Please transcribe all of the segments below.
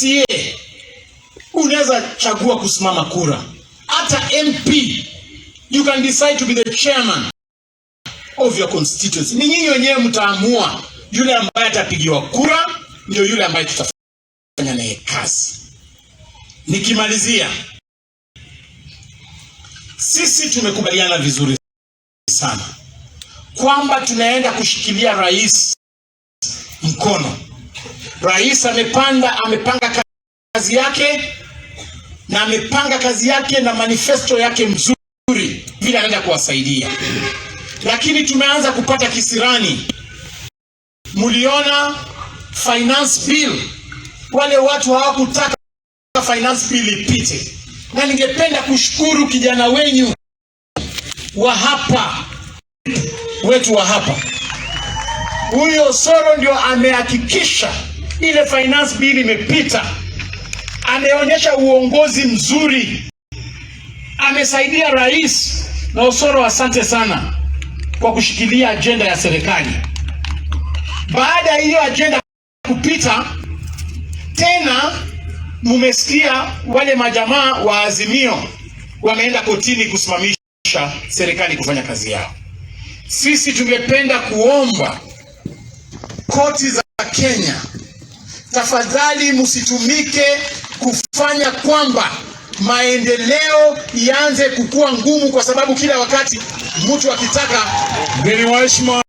MCA unaweza chagua kusimama kura, hata MP you can decide to be the chairman of your constituency. Ni nyinyi wenyewe mtaamua yule ambaye atapigiwa kura ndio yule ambaye tutafanya naye kazi. Nikimalizia, sisi tumekubaliana vizuri sana kwamba tunaenda kushikilia rais mkono. Rais amepanga kazi yake na amepanga kazi yake na manifesto yake mzuri vile anaenda kuwasaidia, lakini tumeanza kupata kisirani. Muliona finance bill, wale watu hawakutaka finance bill ipite, na ningependa kushukuru kijana wenyu wa hapa wetu wa hapa, huyo Osoro ndio amehakikisha ile finance bill imepita. Ameonyesha uongozi mzuri, amesaidia rais. Na Osoro, asante sana kwa kushikilia ajenda ya serikali. Baada ya hiyo ajenda kupita, tena mumesikia wale majamaa wa Azimio wameenda kotini kusimamisha serikali kufanya kazi yao. Sisi tungependa kuomba koti za Kenya, tafadhali msitumike kufanya kwamba maendeleo ianze kukua ngumu, kwa sababu kila wakati mtu akitaka. Mgeni wa heshima,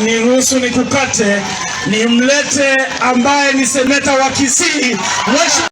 niruhusu nikukate, nimlete ambaye ni seneta wa Kisii, Mheshimiwa